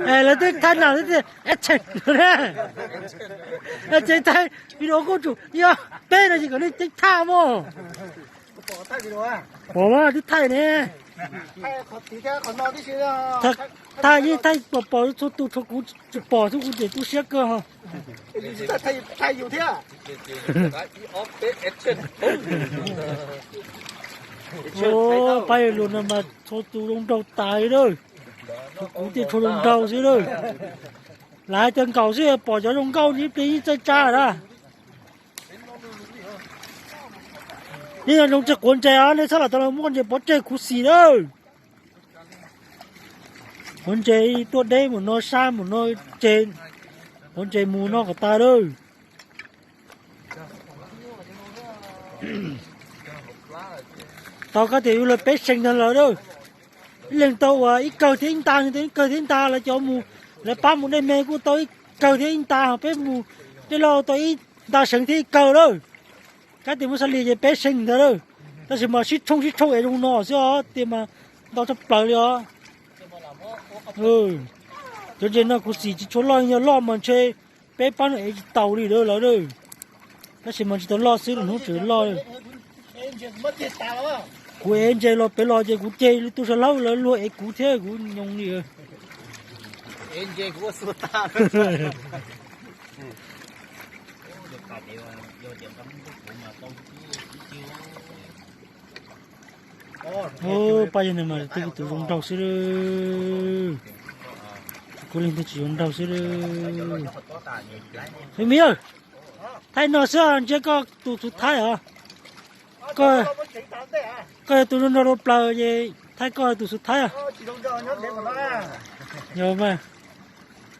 Es lawv twb thaij na, tsev thaij video kuj tsum yog peb no ces kom nej ceeb thaij mog. Pom mas twb thaij ne. Thaij yeej thaij pom pom txhua tus, tshuav kuv tsis pom xwb, kuv ces tu siab kawg ho. Pab yawg luag no mas txhua tus zoo nraug tas li lawm. Kuv tias tshuav zoo nraug xwb lawm. Lawv hais tias nkaum xwb pom cov zoo nkauj ib pliag yeej txawj tsa na. Yeej yog zoo tseg quav ntses os, nej txhob lam tau los muab quav ntses pov tseg khuv xim lawm. Quav ntses tuaj deb mus no, sab mus no, tseg quav ntses mus no kom tas lawm. Tau koj tias yus lawv peb sees ntag lawm lawm. Ib leeg tau ua ib kawg thiab ib nta, ib kawg thiab ib nta, lawv cov mus, lawv pab mus dej me kuj tau ib kawg thiab ib nta, ho peb mus dej loj tau ib nta seev thiab ib kawg lawm. Kab tias muab xav li ces peb sees ntag lawm. Tab sis mas sib tshooj sib tshooj es zoo no xwb os, tias mas ntau tshaj plaws li os. Cov ntses no kuv xim tsis tshua loj, yog loj mas ntshe peb pab no ev tsis taus li lawm lawm. Tab sis mas tsis tau loj xwb, hnub tseem loj. Kuv ev ntses los pem los ces kuv ceg li tus sav laub lawv luag ev kuv thiab kuv nyoo li. Pab yawg no mas twb tus zoo nraug xwb lawm. Kuv leej twg tsis zoo nraug xwb lawm. Miv, thaij no xwb ntsia koj tus xu thaib os. Koj yog tus zoo nraug dua plaws ces thaij koj tus xu thaib os. Yog mas.